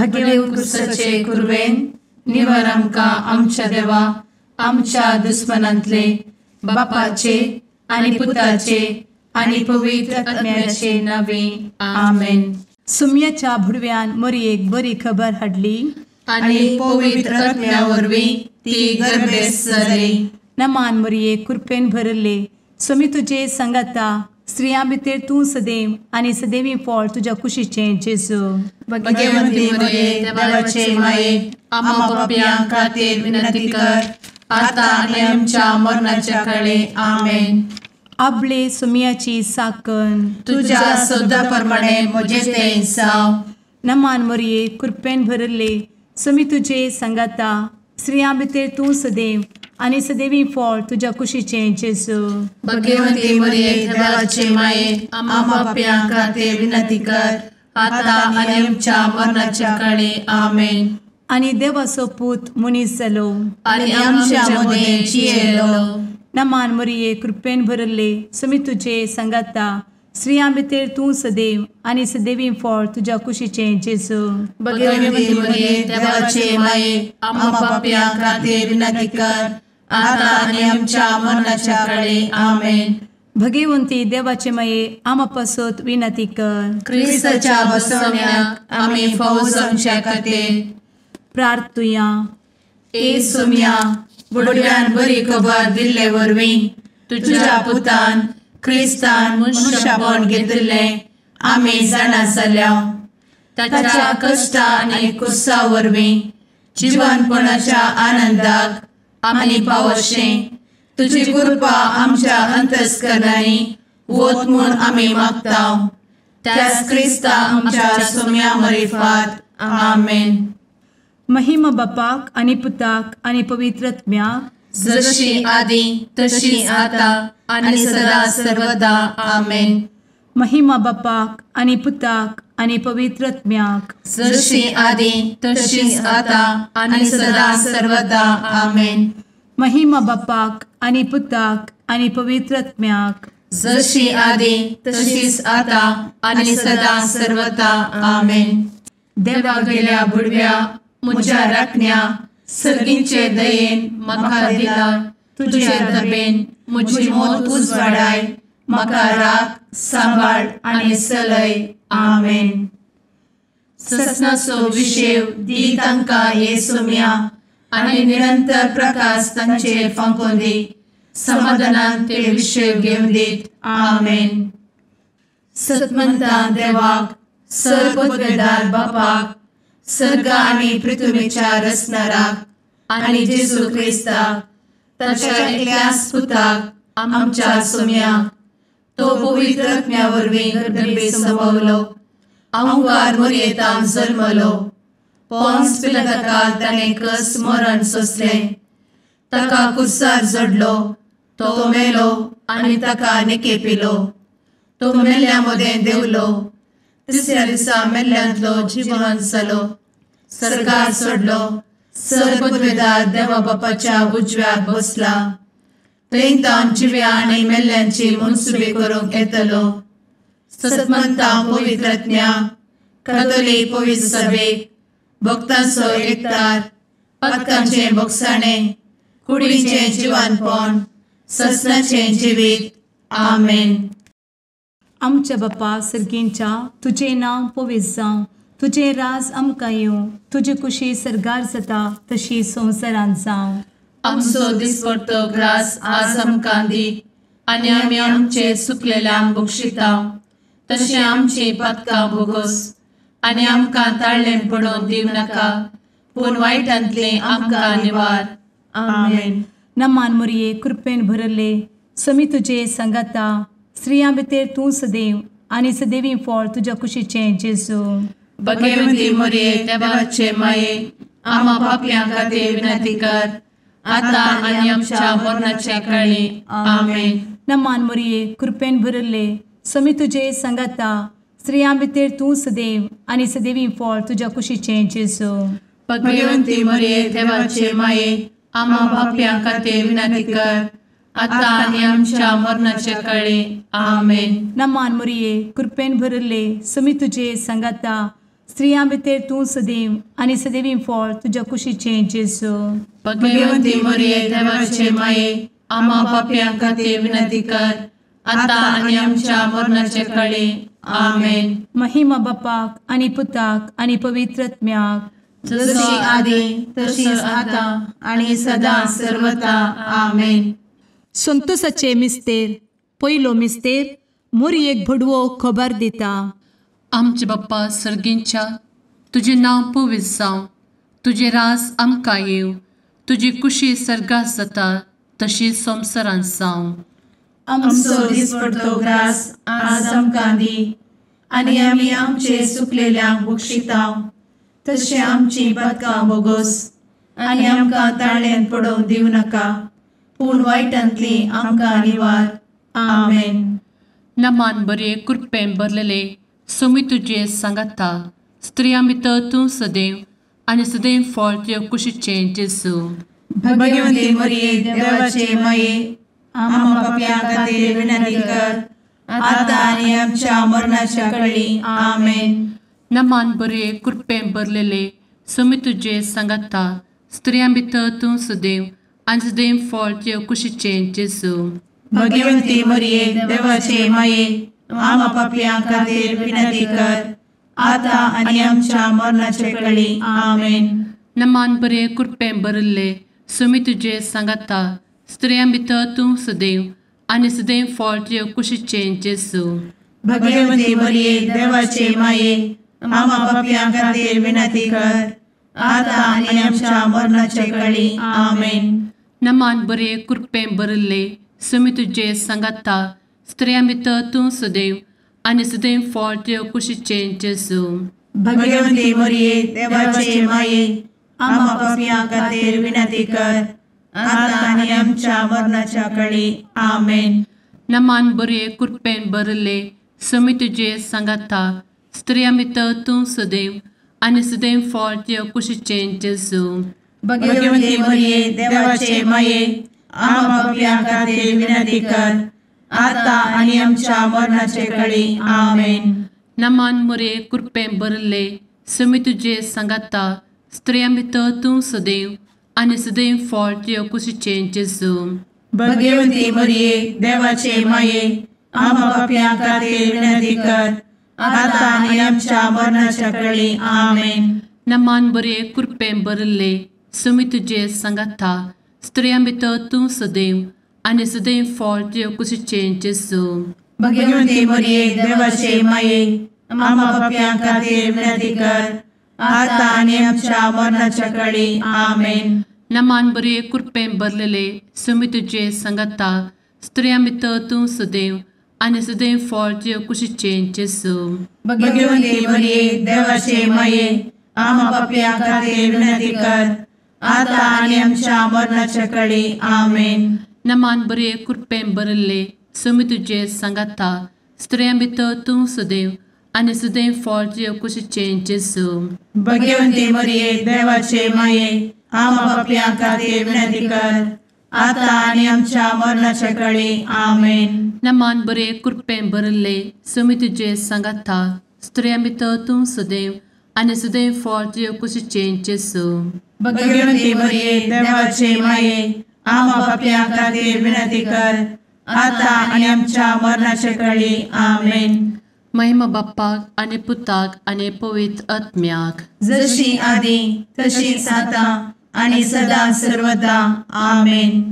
भगेव कुरवेन निवर आमकां आमच्या देवा आमच्या दुस्मनांतले बापाचे आनी पुताचे आनी पवित्र आत्म्याचे नावे आमेन. सुम्याच्या भुडव्यान मोरयेक बरी खबर हाडली आनी पवित्र आत्म्या वरवीं ती गर्भेस्त जाली. नमान मोरये, कृपेन भरले, स्वामी तुजे संगाता, स्त्रियां भितर तूं सदैव आनी सदैवी फळ तुज्या कुशीचें जेजू. भगवंती मोरये, देवाचे माये, आम्हा पापयां खातीर विनंती कर आता आनी आमच्या मरणाच्या काळे. आमेन. आपले सुम्याची साकन तुज्या सदा प्रमाणे म्हजें तें जावं. नमान मोरये, कृपेन भरले, स्वामी तुजे संगाता, स्त्रियां भितर तूं सदैव आनी सदैवी फळ तुज्या कुशीचें जेजू. भगवंती मोरये, देवाचे माये, आम्हा पापयां खातीर विनंती कर आता आनी आमच्या मरणाच्या काळे. आमेन. आनी देवाचो पूत मनीस जालो आनी आमच्या मदें जियेलो. नमान मोरये, कृपेन भरले, स्वामी तुजे संगाता, स्त्रियां भितर तूं सदैव आनी सदैवी फळ तुज्या कुशीचें जेजू. भगवंती मोरये, देवाचे माये, आम्हा पापयां खातीर विनंती कर आता आनी आमच्या मरणाच्या काळे. आमेन. भगवंती देवाचे माये, आम्हा पासत विनंती कर. क्रिस्ताच्या बसवण्याक आमी फावो जावच्या खातीर प्रार्थुया. ए सुम्या, बुडव्यान बरी खबर दिल्ले वरवीं तुज्या पुतान क्रिस्तान मनशापण घेतिल्लें आमी जाणा जाल्या. ताच्या कश्टा आनी कुसा वरवीं जिवनपणाच्या आनंदाक आमी पावशें तुजी कृपा आमच्या अंतस्करणांनी वत म्हूण आमी मागता. त्याच क्रिस्ता आमच्या सुम्या मरिफात. आमेन. महिमा बापाक आनी पुताक आनी पवित्र आत्म्याक, जशी आदी तशी आता आनी सदा सर्वदा. आमेन. महिमा बापाक आनी पुताक आनी पवित्र आत्म्याक, जशी आदी तशी आता आनी सदा सर्वदा. आमेन. महिमा बापाक आनी पुताक आनी पवित्र आत्म्याक, जशी आदी तशीच आता आनी सदा सर्वदा. आमेन. देवा गेल्या बुडव्या म्हज्या राखण्या सर्गींचे दयेन म्हाका दिला तुजे दबेन म्हजी मोत उजवाडाय, म्हाका राख सांबाळ आनी चलय. आमेन. ससनाचो विशेव दी तांकां हे सुम्या आनी निरंतर प्रकाश तांचेर फांकोवन दी, समाधानान ते विशेव घेवन दीत. आमेन. सतमंता देवाक, सर्वपदवेदार बापाक, सर्ग आनी पृथ्वीच्या रचणाराक आनी जेजू क्रिस्ताक ताच्या एकल्याच पुताक आमच्या सुम्याक, तो पवित्र आत्म्या वरवीं गर्भे संभवलो, अहंकार मोरयेतान जल्मलो, पोन्स पिलाताकाल ताणें कस मरण सोंसलें, ताका कुर्सार जडलो, तो मेलो आनी ताका निकेपिलो, तो मेल्ल्या मदें देंवलो, तिसऱ्या दिसा मेल्ल्यांतलो जिवन जालो, सर्गार सोडलो, सर्वपदवेदार देवा बापाच्या उजव्याक बसला, थंय तावन जिव्या आनी मेल्ल्यांची मनसुबी करूंक येतलो. सतमंता पवित्र आत्म्या, कातोलीक पवित्र सभेक, भक्तांचो एकतार, पातकांचें भोगसाणें, कुडीचें जिवानपण, ससनाचें जिवीत. आमेन. आमच्या बापा सर्गींच्या, तुजें नांव पवित्र जावं, तुजें राज आमकां येवं, तुजी कुशी सर्गार जाता तशी संवसारांत जावं. आमचो दिसपडतो ग्रास आज आमकां दी आनी आमी आमचे सुकलेल्यांक बक्षिता तशें आमची पातकां भोगोस आनी आमकां ताळ्ळें पडोवन दिवं नाका, पूण वायटांतलें आमकां निवार. आमेन. नमान मोरये, कृपेन भरले, स्वामी तुजे संगाता, स्त्रियां भितर तूं सदैव आनी सदैवी फळ तुज्या कुशीचें जेजू. भगवंती मोरये, देवाचे माये, आम्हा पापयां खातीर विनंती कर आता आनी आमच्या मरणाच्या काळी. आमेन. नमान मोरये, कृपेन भरले, स्वामी तुजे संगाता, स्त्रियां भितर तूं सदैव आनी सदैवी फळ तुज्या कुशीचें जेजू. भगवंती मोरये, देवाचे माये, आम्हा पापयां खातीर विनंती कर आता आनी आमच्या मरणाच्या काळी. आमेन. नमान मोरये, कृपेन भरले, स्वामी तुजे संगाता, स्त्रियां भितर तूं सदैव आनी सदैवी फळ तुज्या कुशीचें जेजू. भगवंती मरिये देवाचे माये, आम्हा पापयां खातीर विनंती कर, आतां आनी आमच्या मरणाचे कळे. आमेन. महिमा बापाक आनी पुताक आनी पवित्र आत्म्याक, जशी आदी तशीच आतां आनी सदां सर्वता. आमेन. संतोषाचे मिस्तेर. पयलो मिस्तेर मोरयेक भडवो खबर दिता. आमचे बाप्पा सर्गींच्या, तुजें नांव पवित्र जावं, तुजें राज आमकां येवं, तुजी कुशी सर्गात जाता तशी संवसारांत जावं. आमचो दिसपडतो ग्रास आज आमकां दी, आनी आमी आमचे सुकलेल्यांक बक्षिता तशें आमची पातकां बोगोस, आनी आमकां ताळ्यांत पडोवंक दिवं नाका, पूण वायटांतली आमकां निवार. आमेन. नमान बरे कृपेन भरलेले सोमी तुजे सांगाता, स्त्रियां भितर तूं सदैव आनी सदैव फळ तुज्या कुशीचें जेजू. भगवंती मरिये देवाचे माये, आम्हा पापयां खातीर विनंती कर, आतां आनी आमच्या मरणाच्या कळी. आमेन. नमान बरे कृपेन भरलेले सोमी तुजे सांगाता, स्त्रियां भितर तूं सदैव आनी सदैव फळ तुज्या कुशीचें जेजू. भगवंती मरिये देवाचे माये, आम्हा पापयां खातीर विनंती कर, आतां आनी आमच्या मरणाचे कळी. आमेन. नमान बरे कृपेन भरिल्ले सोमी तुजे सांगाता, स्त्रियां भितर तूं सदैव आनी सदैव फळ तुज्या कुशीचें जेजू. भगवंती मरिये देवाचे माये, आम्हा पापयां खातीर विनंती कर, आतां आनी आमच्या मरणाचे कळी. आमेन. नमान बरे कृपेन भरिल्ले सोमी तुजे सांगाता, स्त्रियां भितर तूं सदैव आनी सदैव फळ तुज्या कुशीचें जेजू. भगवंती मरिये देवाचे माये, आम्हा पापयां खातीर विनंती कर, आतां आनी आमच्या मरणाच्या कळी. आमेन. नमान बरे कृपेन भरिल्ले सोमी तुजे सांगाता, स्त्रियां भितर तूं सदैव आनी सदैव फळ तुज्या कुशीचें जेजू. भगवंती मरिये देवाचे माये, आम्हा पापयां खातीर विनंती कर, आतां आनी आमच्या मरणाचे कळी. आमेन. नमान मरिये कृपेन भरिल्ले सोमी तुजे सांगाता, स्त्रियां भितर तूं सदैव आनी सदैव फळ तुज्या कुशीचें जेजू. भगवंती मरिये देवाचे माये, आम्हा पापयां खातीर विनंती कर, आतां आनी आमच्या मरणाच्या कळी. आमेन. नमान बरे कृपेन भरिल्ले सोमी तुजे सांगाता, स्त्रियां भितर तूं सदैव आनी सदैव फळ तुज्या कुशीचें जेजू. भगवंती मरिये देवाचे माये, आम्हा पापयां खातीर विनंती कर, आतां आनी आमच्या मरणाच्या कळी. आमेन. नमान बरे कृपेन भरलेले सोमी तुजे सांगाता, स्त्रियां भितर तूं सदैव आनी सदैव फळ तुज्या कुशीचें जेजू. भगवंती मरिये देवाचे माये, आम्हा पापयां खातीर विनंती कर, आतां आनी आमच्या मरणाच्या कळी. आमेन. नमान बरे कृपेन भरिल्ले सोमी तुजे सांगाता, स्त्रियां भितर तूं सदैव आनी सदैव फळ तुज्या कुशीचें जेजू. भगवंती मरिये देवाचे माये, आम्हा पापयां खातीर विनंती कर, आतां आनी आमच्या मरणाच्या कळी. आमेन. नमान बरे कृपेन भरिल्ले सोमी तुजे सांगाता, स्त्रियां भितर तूं सदैव आनी सदैव फळ तुज्या कुशीचें जेजू. भगवंती मरिये देवाचे माये, आम्हा पापयां खातीर विनंती कर, आतां आनी आमच्या मरणाच्या कळी. आमेन. महिमा बाप्पाक आनी पुताक आनी पवित्र आत्म्याक, जशी आदी तशीच आतां आनी सदां सर्वदा. आमेन.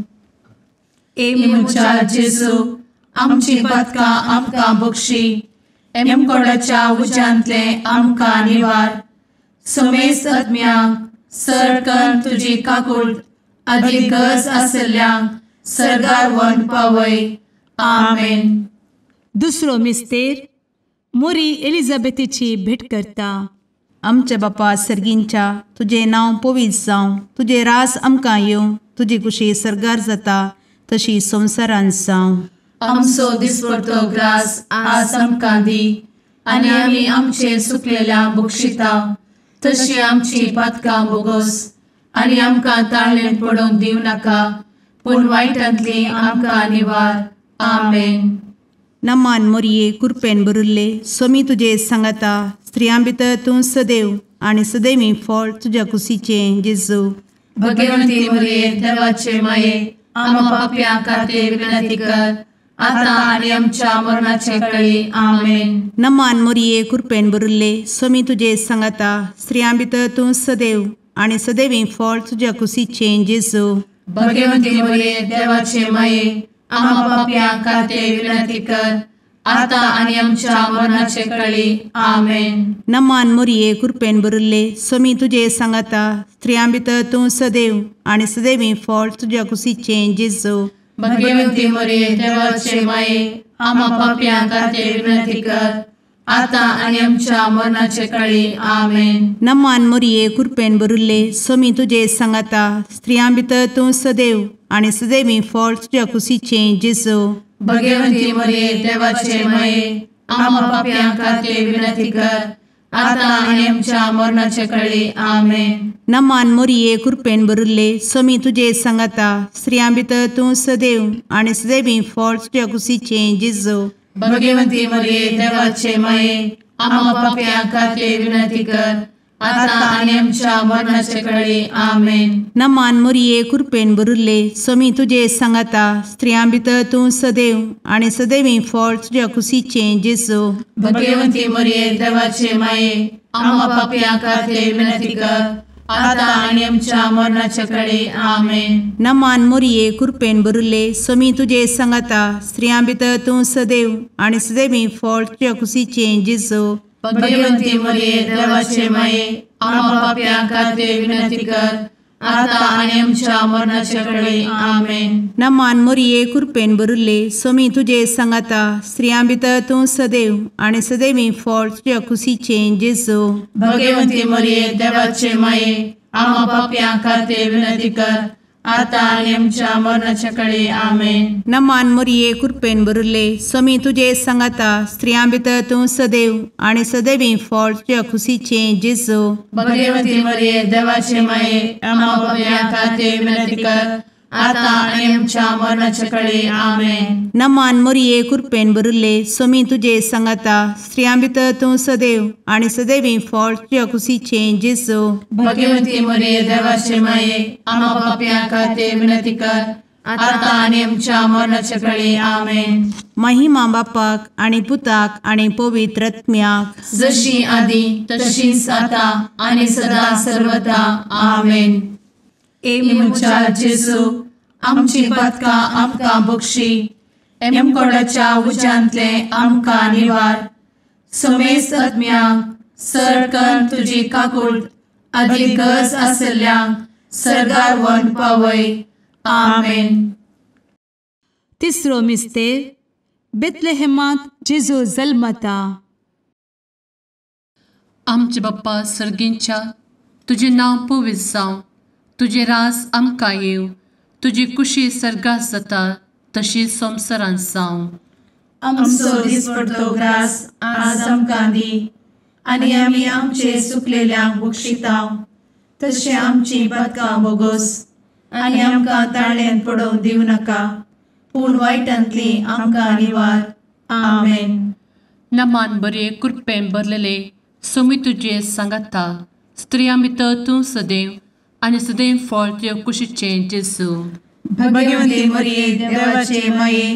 ए म्हज्या जेजू, आमची पातकां आमकां बक्षी, एमकोडाच्या उज्यांतले आमकां निवार, समेस्त आत्म्यांक सरकन तुजी काकूट आदी गरज आशिल्ल्यांक सर्गार व्हरून पावय. आमेन. दुसरो मिस्तेर मोरी एलिझाबेथीची भेट करता. आमच्या बापा सर्गींच्या, तुजें नांव पवित्र जावं, तुजें रास आमकां येवं, तुजी कुशी सर्गार जाता तशी संवसारांत जावं. आमचो दिसपडतो ग्रास आज आमकां दी, आनी आमी आमचे सुकलेल्या बक्षिता तशी आमची पातकां बोगोस, आनी आमकां ताळ्ळेंत पडोवंक दिवं नाका, पूण वायटांतली आमकां निवार. आमेन. नमान मोरये कृपेन भरिल्ले, स्वामी तुजे सांगाता, स्त्रियां भितर तूं सदैव आनी सदैवी फळ तुज्या कुशीचें जेजू। भगवंती मरिये देवाचे माये आम्हा पाप्यां खातीर विनंती कर आता आनी आमच्या मरणाचे वेळी। आमेन। नमान मरिये कृपेन भरिल्ले स्वामी तुजे सांगाता स्त्रियां भितर तूं सदैव आनी सदैवी फळ तुज्या कुशीचें जेजू। भगवंती मरिये देवाचे माये आम्हा पाप्यां खातीर विनंती कर आता आनी आमच्या मरणाचे वेळी। आमेन। नमान मरिये कृपेन भरिल्ले स्वामी तुजे सांगाता स्त्रियां भितर तूं सदैव आनी सदैवी फळ तुज्या कुशीचें जेजू। भगवंती मरिये देवाचे माये आम्हा पाप्यां खातीर विनंती कर आता आनी आमच्या मरणाचे वेळी। आमेन। नमान मरिये कृपेन भरिल्ले स्वामी तुजे सांगाता स्त्रियां भितर तूं सदैव आनी सदैवी फळ तुज्या कुशीचें जेजू। भगवंती मरिये देवाचे माये आम्हा पाप्यां खातीर विनंती कर आता आनी आमच्या मरणाचे वेळी। आमेन। नमान मरिये कृपेन भरिल्ले स्वामी तुजे सांगाता स्त्रियां भितर तूं सदैव आनी सदैवी फळ तुज्या कुशीचें जेजू। भगवंती मरिये देवाचे माये आम्हा पाप्यां खातीर विनंती कर आता आनी आमच्या मरणाचे वेळी। आमेन। नमान मरिये कृपेन भरिल्ले स्वामी तुजे सांगाता स्त्रियां भितर तूं सदैव आनी सदैवी फळ तुज्या कुशीचें जेजू। भगवंती मरिये देवाचे माये आम्हा पाप्यां खातीर विनंती कर आता आनी आमच्या मरणाचे वेळी। आमेन। नमान मरिये कृपेन भरिल्ले स्वामी तुजे सांगाता स्त्रियां भितर तूं सदैव आनी सदैवी फळ तुज्या कुशीचें जेजू। भगवंती मरिये देवाचे माये आम्हा पाप्यां खातीर विनंती कर आता आनी आमच्या मरणाचे वेळी। आमेन। नमान मरिये कृपेन भरिल्ले स्वामी तुजे सांगाता स्त्रियां भितर तूं सदैव आनी सदैवी फळ तुज्या कुशीचें जेजू। भगवंती मरिये देवाचे माये आम्हा पाप्यां खातीर विनंती कर आता आनी आमच्या मरणाचे वेळी। आमेन। नमान मरिये कृपेन भरिल्ले स्वामी तुजे सांगाता स्त्रियां भितर तूं सदैव आनी सदैवी फळ तुज्या कुशीचें जेजू। भगवंती मरिये देवाचे माये आम्हा पाप्यां खातीर विनंती कर आता आनी आमच्या मरणाचे वेळी। आमेन। नमान मरिये कृपेन भरिल्ले स्वामी तुजे सांगाता स्त्रियां भितर तूं सदैव आनी सदैवी फळ तुज्या कुशीचें जेजू। भगवंती मरिये देवाचे माये आम्हा पाप्यां खातीर विनंती कर आता आनी आमच्या मरणाचे वेळी। आमेन। महिमा बापाक आनी पुताक आनी पवित्र आत्म्याक जशी आदी तशीच आता आनी सदा सर्वदा। आमेन। ए म्हज्या जेजू आमची पातकां आमकां बक्षी एमकोडाच्या उज्यांतले आमकां निवार समेस्त आत्म्यांक सरकन तुजी काकूट आदी गरज आशिल्ल्यांक सर्गार व्हरून पावय। आमेन। तिसरो मिस्तेर बेथलेहेमांत जेजू जल्मता। आमचे बाप्पा सर्गींच्या तुजें नांव पवित्र जावं, तुजें राज आमकां येवं, तुजी कुशी सर्गात जाता तशी संवसारांत जावं। आमचो दिसपडतो ग्रास आज आमकां दी आनी आमी आमचे सुकलेल्यांक बक्षितांव तशें आमची पातकां बोगोस आनी आमकां ताळ्यान पडोवंक दिवं नाका पूण वायटांतली आमकां निवार। आमेन। नमान बरे कृपेन भरलेले स्वामी तुजे सांगाता स्त्रियां भितर तूं सदैव आनी सदैव फळ तुज्या कुशीचें जेजू। भगवंती मरिये देवाचे माये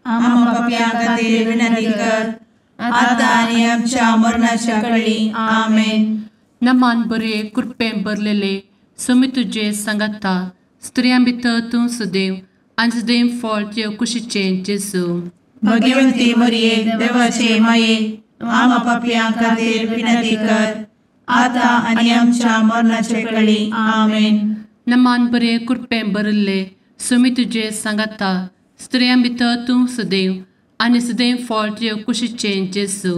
आम्हा पाप्यां खातीर विनंती कर आता आनी आमच्या मरणाच्या वेळी। आमेन। नमान बरे कृपेन भरलेले स्वामी तुजे सांगाता स्त्रियां भितर तूं सदैव आनी सदैव फळ तुज्या कुशीचें जेजू। भगवंती मरिये देवाचे माये आम्हा पाप्यां खातीर विनंती कर आता आनी आमच्या मरणाचे वेळी। आमेन। नमान बरे कृपेन भरिल्ले स्वामी तुजे सांगाता स्त्रियां भितर तूं सदैव आनी सदैव फळ तुज्या कुशीचें जेजू।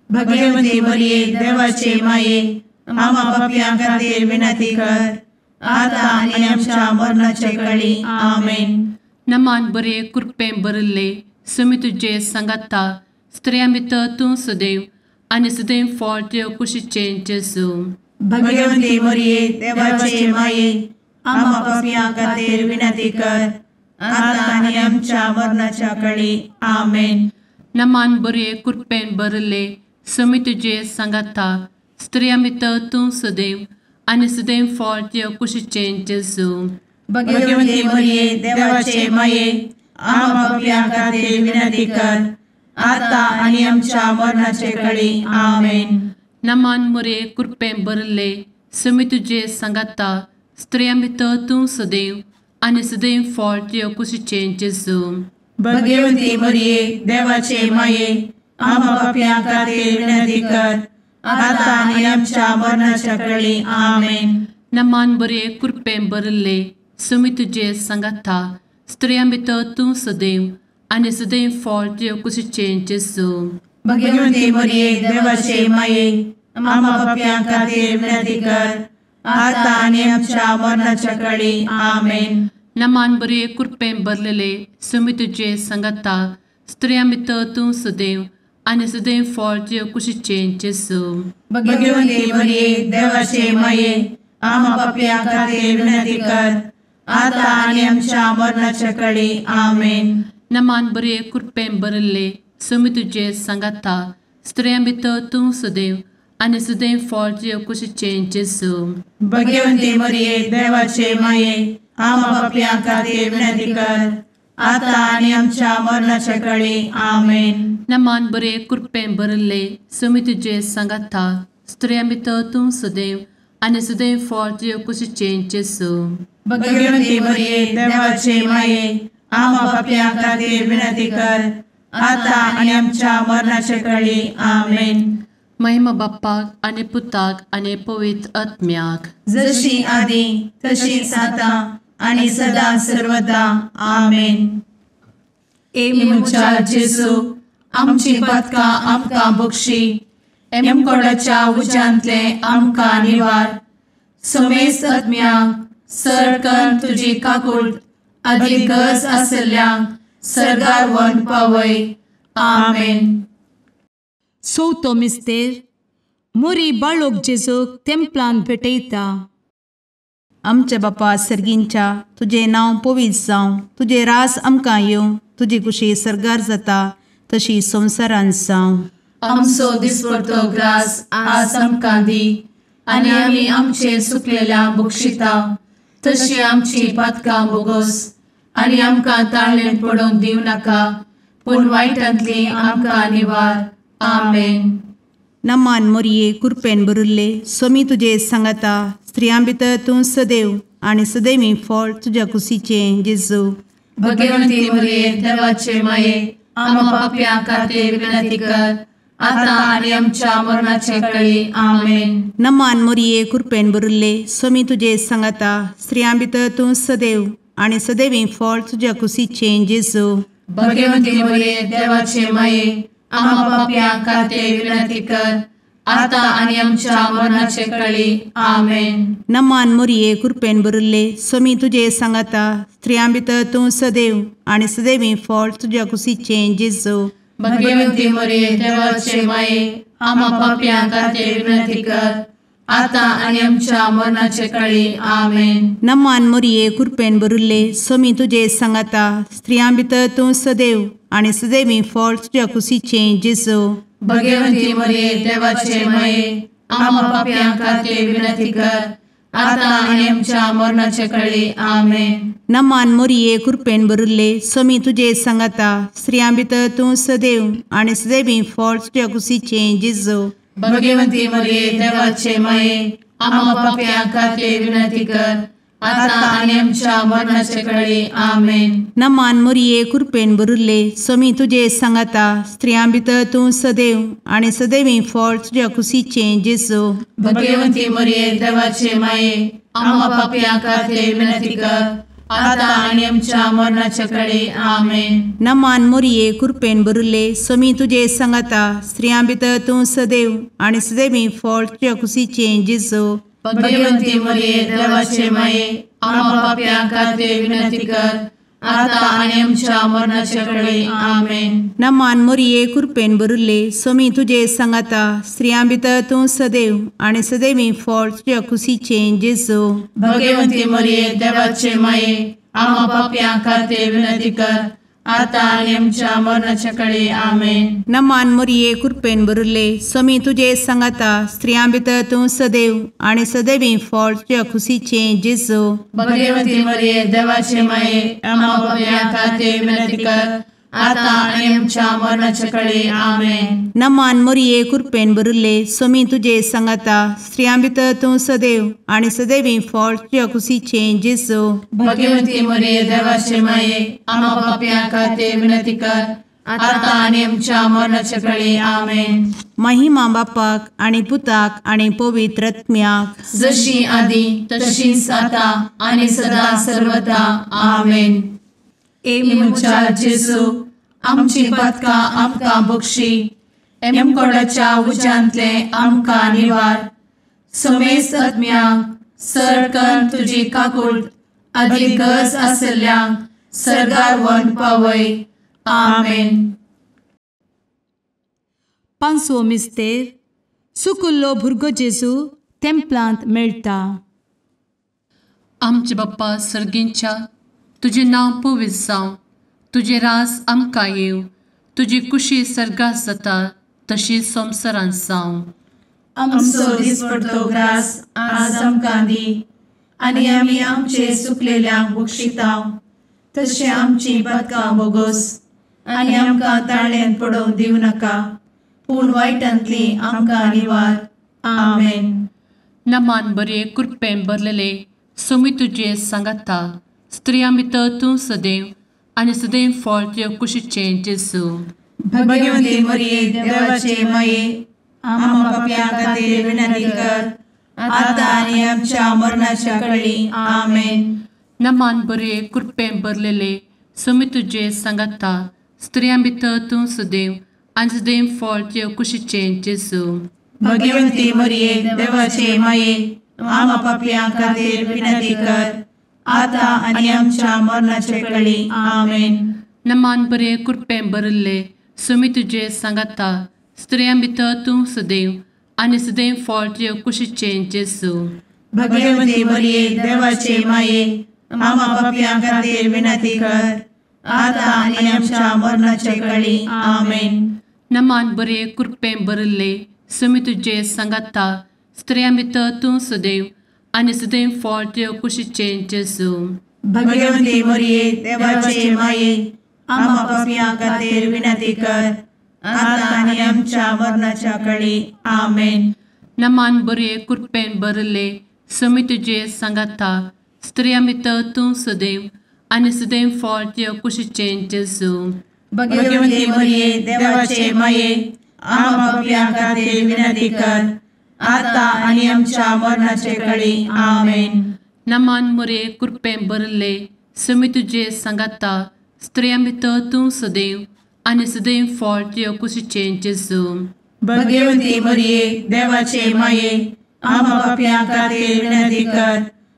भगवंती मरिये देवाचे माये आम्हा पाप्यां खातीर विनंती कर आता आनी आमच्या मरणाचे वेळी। आमेन। नमान बरे कृपेन भरिल्ले स्वामी तुजे सांगाता स्त्रियां भितर तूं सदैव आनी सदैव फळ तुज्या कुशीचें जेजू। भगवंती मरिये देवाचे माये आम्हा पाप्यां खातीर विनंती कर आता आनी आमच्या मरणाच्या वेळी। आमेन। नमान बरे कृपेन भरिल्ले समी तुजे सांगाता स्त्रियां भितर तूं सदैव आनी सदैव फळ तुज्या कुशीचें जेजू. भगवती मरिये देवाचे माये आम्हा पाप्यां खातीर विनंती कर आता आनी आमच्या मरणाचे कळी. आमेन. नमान मोरये कृपेन भरिल्ले समी तुजे सांगाता स्त्रियां भितर तूं सदैव आनी सदैव फळ तुज्या कुशीचें जेजू. भगवती मरिये देवाचे माये आम्हा पाप्यां खातीर विनंती कर आता आनी आमच्या मरणाच्या कळी. आमेन. नमान बरे कृपेन भरिल्ले समी तुजे सांगाता स्त्रियां भितर तूं सदैव आनी सदैव फळ तुज्या कुशीचें जेजू. भगवती मरिये देवाचे माये आम्हा पाप्यां खातीर विनंती कर आता आनी आमच्या मरणाच्या कळी. आमेन. नमान बरे कृपेन भरलेले समी तुजे सांगाता स्त्रियां भितर तूं सदैव आनी सदैव फळ तुज्या कुशीचें जेजू. भगवती मरिये देवाचे माये आम्हा पाप्यां खातीर विनंती कर आता आनी आमच्या मरणाच्या कळी. आमेन. नमान बरे कृपेन भरिल्ले समी तुजे सांगाता स्त्रियां भितर तूं सदैव आनी सदैव फळ तुज्या कुशीचें जेजू. भगवती मरिये देवाचे माये आम्हा पाप्यां खातीर विनंती कर आता आनी आमच्या मरणाच्या कळी. आमेन. नमान बरे कृपेन भरिल्ले समी तुजे सांगाता स्त्रियां भितर तूं सदैव आनी सदैव फळ तुज्या कुशीचें जेजू. भगवती मरिये देवाचे माये आम्हा पाप्यां खातीर विनंती कर आता आनी आमच्या मरणाच्या कळी. आमेन. महिमा बाप्पाक आनी पुताक आनी पवित्र आत्म्याक, जशी आदी तशीच आता आनी सदा सर्वदा. आमेन. ए म्हज्या जेजू आमची पातकां आमकां बक्षी, एमकोडाच्या उज्यांतले आमकां निवार, समेस्त आत्म्यांक सरकन तुजी काकूट आदी गरज आसल्ल्यांक सर्गार व्हरून पावय. आमेन. चवथो मिस्तेर मोरी बाळोक जेजूक तेंपलान भेटयता. आमच्या बापा सर्गींच्या तुजें नांव पवित्र जावं, तुजें रास आमकां येवं, तुजी कुशी सर्गार जाता तशी संवसारांत जावं. आमचो दिसपडतो ग्रास आज आमकां दी आनी आमी आमचे सुकलेल्या बक्षिता तशी आमची पातकां बोगोस आनी आमकां ताळेन पडोवंक दिवं नाका, पूण वायटांतली आमकां निवार. आमेन. नमान मोरये कृपेन भरिल्ले स्वामी तुजे सांगाता स्त्रियां भितर तूं सदैव आनी सदैवी फळ तुज्या कुशीचें जेजू. भगवती मोरये देवाचे माये आम्हा पाप्यां खातीर विनंती कर आता आनी आमच्या मरणाचे कळी. आमेन. नमान मोरये कृपेन भरिल्ले स्वामी तुजे सांगाता स्त्रियां भितर तूं सदैव आनी सदैवी फळ तुज्या कुशीचें जेजू. भगवती मोरये देवाचे माये आम्हा पाप्यां खातीर विनंती कर आता आनी आमच्या मरणाचे कळी. आमेन. नमान मोरये कृपेन भरिल्ले स्वामी तुजे सांगाता स्त्रियां भितर तूं सदैव आनी सदैवी फळ तुज्या कुशीचें जेजू. भगवती मोरये देवाचे माये आम्हा पाप्यां खातीर विनंती कर आता आनी आमच्या मरणाचे कळी. आमेन. नमान मोरये कृपेन भरिल्ले स्वामी तुजे सांगाता स्त्रियां भितर तूं सदैव आनी सदैवी फळ तुज्या कुशीचें जेजू. भगवती मोरये देवाचे माये आम्हा पाप्यां खातीर विनंती कर आता आनी आमच्या मरणाचे कळी. आमेन. नमान मोरये कृपेन भरिल्ले स्वामी तुजे सांगाता स्त्रियां भितर तूं सदैव आनी सदैवी फळ तुज्या कुशीचें जेजू. भगवती मोरये देवाचे माये आम्हा पाप्यां खातीर विनंती कर आता आनी आमच्या मरणाचे कळी. आमेन. नमान मोरये कृपेन भरिल्ले स्वामी तुजे सांगाता स्त्रियां भितर तूं सदैव आनी सदैवी फळ तुज्या कुशीचें जेजू. भगवती मोरये देवाचे माये आम्हा पाप्यां खातीर विनंती कर आता आनी आमच्या मरणाचे कळी. आमेन. नमान मोरये कृपेन भरिल्ले स्वामी तुजे सांगाता स्त्रियां भितर तूं सदैव आनी सदैवी फळ तुज्या कुशीचें जेजू. भगवती मोरये देवाचे माये आम्हा पाप्यां खातीर विनंती कर आता आनी आमच्या मरणाचे कळी. आमेन. नमान मोरये कृपेन भरिल्ले स्वामी तुजे सांगाता स्त्रियां भितर तूं सदैव आनी सदैवी फळ तुज्या कुशीचें जेजू. भगवती मोरये देवाचे माये आम्हा पाप्यां खातीर विनंती कर आतां आनी आमच्या मरणाच्या कळे. आमेन. नमान मोरये कृपेन भरिल्ले स्वामी तुजे सांगाता, स्त्रियां भितर तूं सदैव आनी सदैवी फळ तुज्या खुशीचें जेजू. भगवती मरिये देवाचे माये, आम्हा पाप्यां खातीर विनंती कर, आतां आनी आमच्या मरणाच्या कळे. आमेन. नमान मोरये कृपेन भरिल्ले स्वामी तुजे सांगाता, स्त्रियां भितर तूं सदैव आनी सदैवी फळ तुज्या खुशीचें जेजू. भगवती मरिये देवाचे माये, आम्हा पाप्यां खातीर विनंती कर, आतां आनी आमच्या मरणाच्या कळे. आमेन. महिमा बापाक आनी पुताक आनी पवित्र आत्म्याक, जशी आदी तशीच आतां आनी सदा सर्वदा. आमेन. ए म्हज्या जेजू, आमची पातकां आमकां बक्षी, एमकोडाच्या उज्यांतले आमकां निवार, समेस्त आत्म्यांक सरकन तुजी काकूट आदी गरज आशिल्ल्यांक सर्गार व्हरून पावय. आमेन. पांचवो मिस्तेर. सुकुल्लो भुरगो जेजू तेंपलांत मेळटा. आमचे बाप्पा सर्गींच्या, तुजें नांव पवित्र जावं, तुजें राज आमकां येवं, तुजी कुशी सर्गात जाता तशी संवसारांत जावं. आमचो दिसपडतो ग्रास आज आमकां दी, आनी आमी आमचे सुकलेल्यांक बक्षिता तशें आमची पातकां बोगोस, आनी आमकां ताळ्यांत पडोवंक दिवं नाका, पूण वायटांतली आमकां निवार. आमेन. नमान बरे कृपेन भरलेले स्वामी तुजे सांगाता, स्त्रियां भितर तूं सदैव आनी सदैव फळ तुज्या कुशीचें जेजू. भगवती मरिये देवाचे माये, आम्हा पाप्यां खातीर विनंती कर, आतां आनी आमच्या मरणाच्या कळी. आमेन. नमान बरे कृपेन भरलेले स्वामी तुजे सांगाता, स्त्रियां भितर तूं सदैव आनी सदैव फळ तुज्या कुशीचें जेजू. भगवती मरिये देवाचे माये, आम्हा पाप्यां खातीर विनंती कर, आतां आनी आमच्या मरणाच्या कळी. आमेन. नमान बरे कृपेन भरिल्ले स्वामी तुजे सांगाता, स्त्रियां भितर तूं सदैव आनी सदैव फळ तुज्या कुशीचें जेजू. भगवती मरिये देवाचे माये, आम्हा पाप्यां खातीर विनंती कर, आतां आनी आमच्या मरणाच्या कळी. आमेन. नमान बरे कृपेन भरिल्ले स्वामी तुजे सांगाता, स्त्रियां भितर तूं सदैव आनी सदैव फळ तुज्या कुशीचें जेजू. भगवती मरिये देवाचे माये, आम्हा पाप्यां खातीर विनंती कर, आतां आनी आमच्या मरणाच्या कळी. आमेन. नमान बरे कृपेन भरिल्ले स्वामी तुजे सांगाता, स्त्रियां भितर तूं सदैव आनी सदैव फळ तुज्या कुशीचें जेजू. भगवती मरिये देवाचे माये, आम्हा पाप्यां खातीर विनंती कर, आतां आनी आमच्या मरणाचे कळी. आमेन. नमान मरिये कृपेन भरिल्ले स्वामी तुजे सांगाता, स्त्रियां भितर तूं सदैव आनी सदैव फळ तुज्या कुशीचें जेजू. भगवती मरिये देवाचे माये, आम्हा पाप्यां खातीर विनंती कर,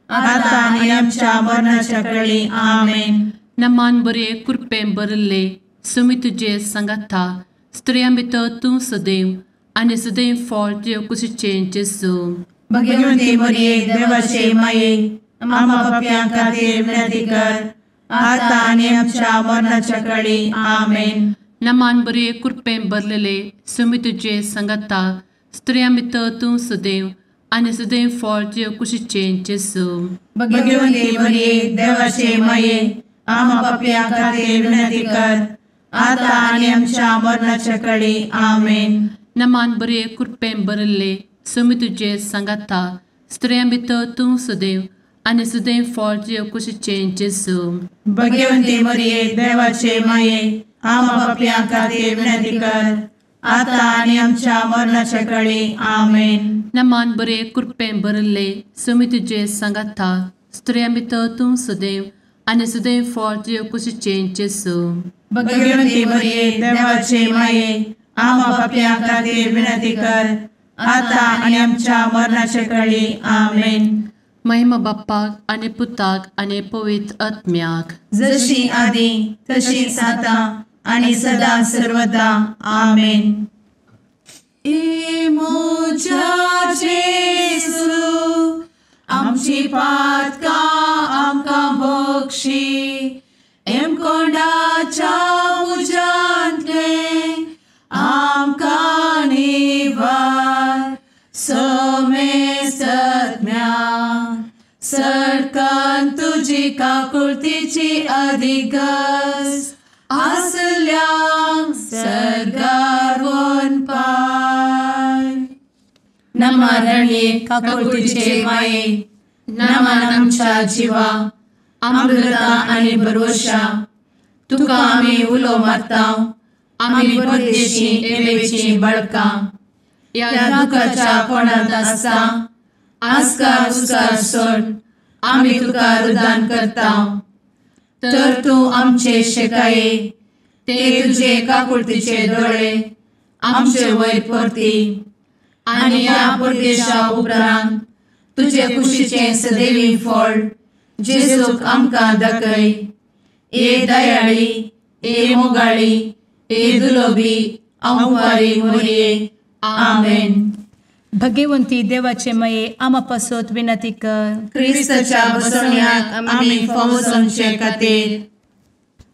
आतां आनी आमच्या मरणाच्या कळी. आमेन. नमान बरे कृपेन भरिल्ले स्वामी तुजे सांगाता, स्त्रियां भितर तूं सदैव आनी सदैव फळ तुज्या कुशीचें जेजू. भगवती मरिये देवाचे माये, आम्हा पाप्यां खातीर विनंती कर, आतां आनी आमच्या मरणाच्या कळी. आमेन. नमान बरे कृपेन भरलेले स्वामी तुजे सांगाता, स्त्रियां भितर तूं सदैव आनी सदैव फळ तुज्या कुशीचें जेजू. भगवती मरिये देवाचे माये, आम्हा पाप्यां खातीर विनंती कर, आतां आनी आमच्या मरणाच्या कळी. आमेन. नमान बरे कृपेन भरिल्ले स्वामी तुजे सांगाता, स्त्रियां भितर तूं सदैव आनी सदैव फळ तुज्या कुशीचें जेजू. भगवती मरिये देवाचे माये, आम्हा पाप्यां खातीर विनंती कर, आतां आनी आमच्या मरणाच्या कळी. आमेन. नमान बरे कृपेन भरिल्ले स्वामी तुजे सांगाता, स्त्रियां भितर तूं सदैव आनी सदैव फळ तुज्या कुशीचें जेजू. भगवती मरिये देवाचे माये, आम्हा पाप्यां खातीर विनंती कर, आतां आनी आमच्या मरणाच्या कळी. आमेन. महिमा बाप्पाक आनी पुताक आनी पवित्र आत्म्याक, जशी आदी तशीच आतां आनी सदा सर्वदा. आमेन. ए म्हज्या जेजू, आमची पातकां आमकां बक्षी, एमकोंडाच्या तुजी काकुळतीची अधिगस आसल्यांक सर्गार वनपाय. नमा रणये काकुळतीचे माये, नमन आमच्या जिवा, अमृता आनी भरवशा, तुका आमी उलो मारता, आमी परदेशी एवेची बळकां, ह्या दुखाच्या कोणांत आसता आस्कार उस्कार सोड आमी तुका रुदान करता. तर तूं आमचे शेकाये ते तुजे काकुळतीचे दोळे आमचे वयर परती आनी ह्या परदेशा उपरांत तुजे कुशीचें सदैवी फळ जेजूक आमकां दाखय. ए दयाळी, ए मोगाळी, ए दुलोबी अंवारी मोरये. आमेन. भगवंती देवाचे मये आमा पासत विनंती कर. क्रिस्ताच्या बसवण्याक आमी फावो जावचे खातीर.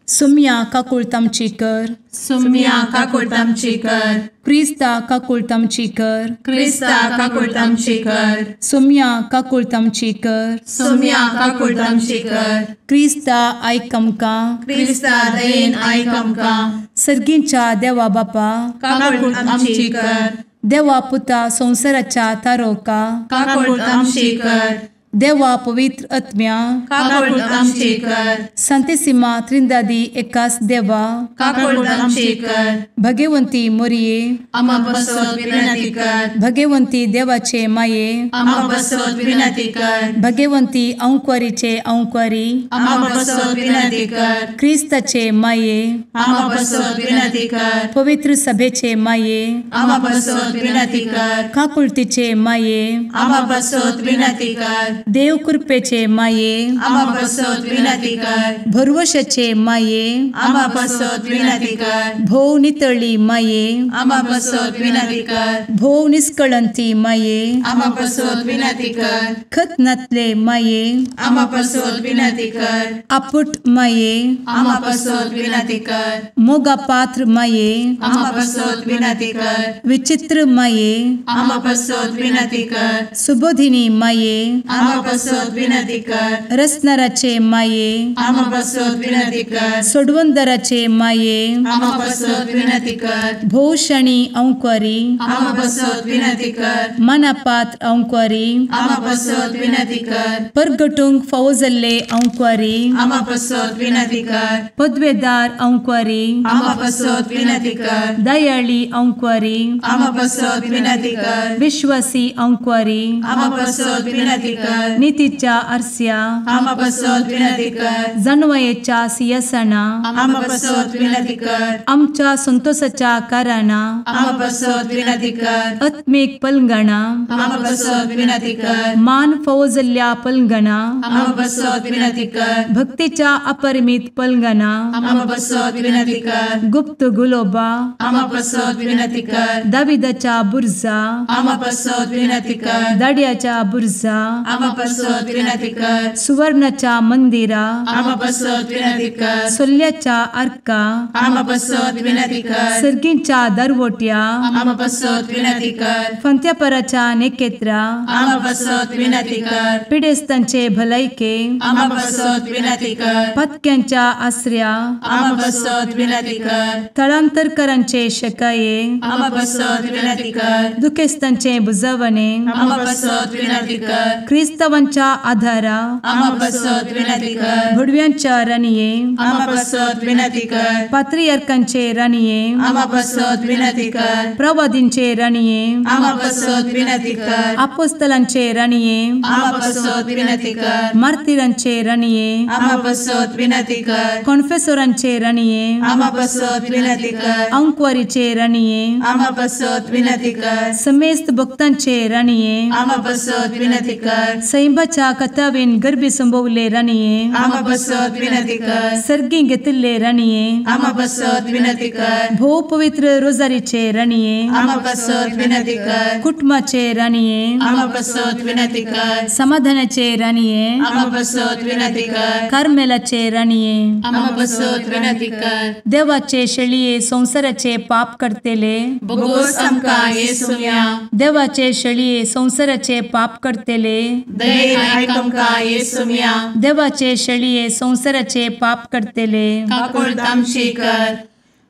सुम्या काकुळत आमची कर. सुम्या काकुळत आमची कर. क्रिस्ता काकुळत आमची कर. क्रिस्ता काकुळत आमची कर. सुम्या काकुळत आमची कर. सुम्या काकुळत आमची कर. क्रिस्ता आयक आमकां. क्रिस्ता दयेन आयक आमकां. सर्गींच्या देवा बापा काकुळत आमची कर. देवा पुता संवसाराच्या तारोका काकुळत आमची कर. देवा पवित्र आत्म्या काकुळत आमची कर. संतेसिमा त्रिंदादी एकास देवा काकुळत आमची कर. भगवंती मोरये आमा पासत विनंती कर. भगवंती देवाचे माये आमा पासत विनंती कर. भगवंती अंकुरीचे अंकुरी आमा पासत विनंती कर. क्रिस्ताचे माये आमा पासत विनंती कर. पवित्र सभेचे माये आमा पासत विनंती कर. काकुळतीचे माये आमा पासत विनंती कर. देव कृपेचे माये आमा पासत विनंती कर. भरवशाचे माये आमा पासत विनंती कर. भोव नितळी माये आमा पासत विनंती कर. भोव निष्कळंती माये आमा पासत विनंती कर. खत नातले माये आमा पासत विनंती कर. आपुट माये आमा पासत विनंती कर. मोगा पात्र माये आमा पासत विनंती कर. विचित्र माये आमा पासत विनंती कर. सुबोधिनी माये आमा पासत विनंती कर. रसनाराचे माये आमा पासत विनंती कर. सोडवंदराचे माये आमा पासत विनंती कर. भोवशणी अंकुरी आमा पासत विनंती कर. मनापात्र अंकुरी आमा पासत विनंती कर. परगटूंक फावो जाल्ले अंकुरी आमा पासत विनंती कर. पदवेदार अंकुरी आमा पासत विनंती कर. दयाळी अंकुरी आमा पासत विनंती कर. विश्वासी अंकुरी आमा पासत विनंती कर. नितीच्या आरस्या आमा पासत विनंती कर. जानवयेच्या सिंहासना आमा पासत विनंती कर. आमच्या संतोषाच्या कारणा आमा पासत विनंती कर. आत्मीक पलंगणा आमा पासत विनंती कर. मान फावो जाल्ल्या पलंगणा आमा पासत विनंती कर. भक्तीच्या अपरिमित पलंगणा आमा पासत विनंती कर. गुप्त गुलोबा आमा पासत विनंती कर. दाविदाच्या बुर्जा आमा पासत विनंती कर. दाड्याच्या बुर्जा आमा पासत विनंती कर. सुवर्णाच्या मंदिरा आमा पासत विनंती कर. सोल्ल्याच्या आर्का आमा पासत विनंती कर. सर्गींच्या दरवट्या आमा पासत विनंती कर. फंत्यापराच्या नेकेत्रा आमा पासत विनंती कर. पिडेस्तांचे भलायके आमा पासत विनंती कर. पत्क्यांच्या आसऱ्या आमा पासत विनंती कर. थळांतरकरांचे शकाये आमा पासत विनंती कर. दुखेस्तांचे बुजवणे आमा पासत विनंती कर. क्रिस्तावांच्या आधारा आमा पासत विनंती कर. भुडव्यांच्या राणये आमा पासत विनंती कर. पात्रियार्कांचे राणये आमा पासत विनंती कर. प्रवादींचे राणये आमा पासत विनंती कर. आपोस्तलांचे राणये आमा पासत विनंती कर. मार्तिरांचे राणये आमा पासत विनंती कर. कॉन्फेसोरांचे राणये आमा पासत विनंती कर. अंकुवारीचे राणये आमा पासत विनंती कर. समेस्त भक्तांचे राणये आमा पासत विनंती कर. सैंबाच्या कथावेन गर्भी संभवले राणये आमा पासत विनंती कर. सर्गी घेतिल्ले राणये आमा पासत विनंती कर. भोव पवित्र रोजारीचे राणये आमा पासत विनंती कर. कुटुंबाचे राणये आमा पासत विनंती कर. समाधानाचे राणये आमा पासत विनंती कर. कार्मेलाचे राणये आमा पासत विनंती कर. देवाचे शेळये संवसाराचे पाप करतेले बोगोस आमकां येसुम्या देवाचे शेळये संवसाराचे पाप करतेले दयेन आयक आमकां येसुम्या। देवाचे शेळये संवसाराचे पाप करतले काकुळट आमची कर।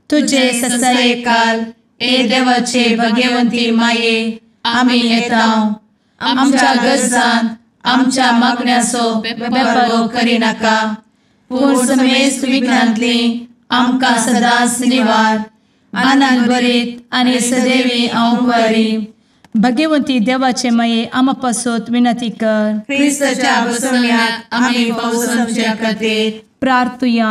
तुजे ससायेकाल ए देवाचे भगवंती माये आमी येता आमच्या गरजान आमच्या मागण्याचो बेपर्वो करिनाका पूण समेस्त विघ्नांतली आमकां सदांच निवार। आनंद भरीत आनी सदैवी अंवकारी भगवंती देवाचे माये आमा पासत विनंती कर। क्रिस्ताच्या बसवण्याक आमी पावसाच्या खातीर प्रार्थुया।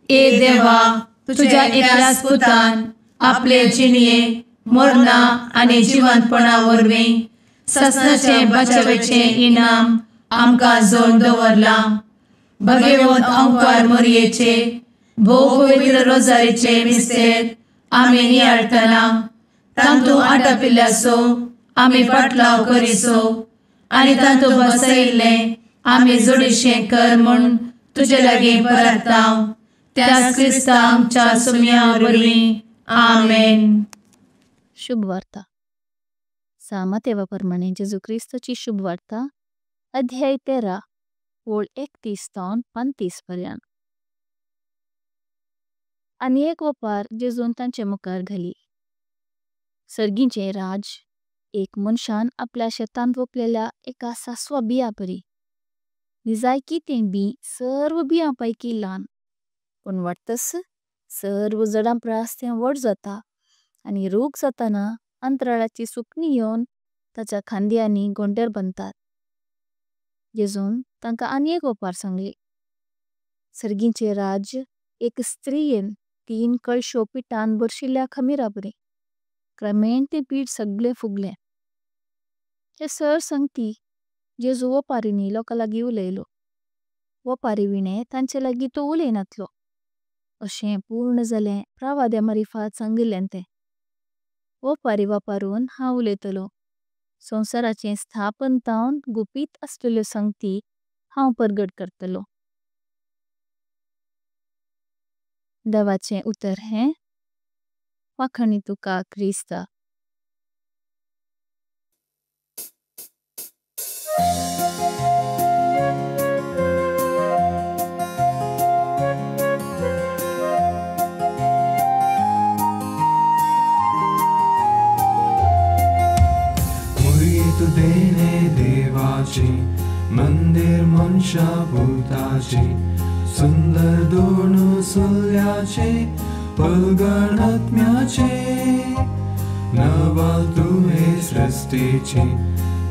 ए देवा तुझ्या एकल्याच पुतान आपले जिणये मरणा आनी जिवंतपणा वरवीं ससनाचे बचावेचे इनाम आमकां जोडून दवरलां। भगवंत अंकार मोरयेचे भोव पवित्र रोजारीचे मिस्तेर आमी नियाळटना तांतू आटापिल्ल्याचो आमी पाटलाव करिसो आनी तांतू बसयिल्लें आमी जोडीशें कर म्हूण तुजे लागीं परता त्याच क्रिस्ता आमच्या सुम्या वरवीं आमेन। शुभ वार्ता। सामातेवा प्रमाणे जेजू क्रिस्ताची शुभ वार्ता अध्याय 13 ओळ 31 तावन 35 पर्यंत। आनी एक वपार जेजून तांचे मुखार घाली। सर्गींचे राज एक मनशान आपल्या शेतांत वोपलेल्या एका सासवा बिया परी। निजायकी तें बी सर्व बियां पैकी ल्हान पण वाटतस सर्व जडां प्रास तें व्हड जाता आनी रूख जाताना अंतराळाची सुकणी येवन ताच्या खांद्यांनी गोंडेर बनतात। जेजून तांकां आनी एक वपार सांगली। सर्गींचे राज्य एक स्त्रीयेन 3 कळशो पिठान भरशिल्ल्या खमीरा परी। क्रमेण तें पीठ सगळें फुगलें। हे सर सांगती जेजू वपारींनी लोकां लागीं उलयलो। वपारी विणें तांचे लागीं तो उलयनातलो। अशें पूर्ण जालें प्रवाद्या मारिफात सांगिल्लें तें। वपारी वापरून हांव उलयतलो। संवसाराचें स्थापन तावन गुपीत आसलेल्यो सांगती हांव परगट करतलो। देवाचें उतर हें वाखाणी तुका क्रिस्ता। देणे देवाचे मंदिर मनशा भूताचे सुंदर दोन सुल्याचे पलगणात्म्याचे नवाल तुहे सृष्टीचे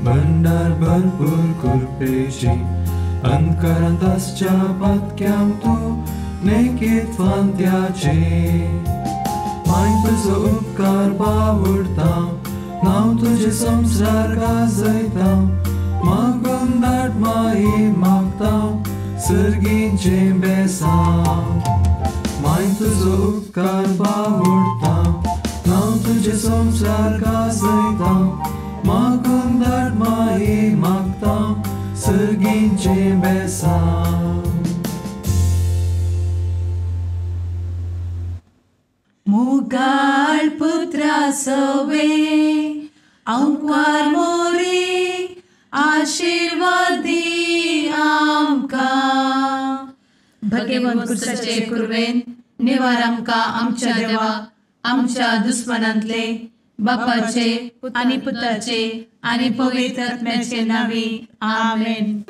भंडार भरपूर कृपेचे अंतकरांत आसच्या पातक्यांक तूं नेकीत फांत्याचे माय तुजो उपकार बावडता नांव तुझे संसार गाजयता मागून धाड माई मागता सर्गींचें बेसांव माय तुजो उपकार बावडता नांव तुझे संसार गाजयता मागून धाड माई मागता सर्गींचें बेसांव। मुगाळ पुत्रा सवे अंकार मोरी आशीर्वादी आमकां। भगवंत पुरुषाचे कुर्वेन निवार आमकां आमच्या देवा आमच्या दुस्मनांतले बापाचे आनी पुताचे आनी पवित्र आत्म्याचे नांवी आमेन।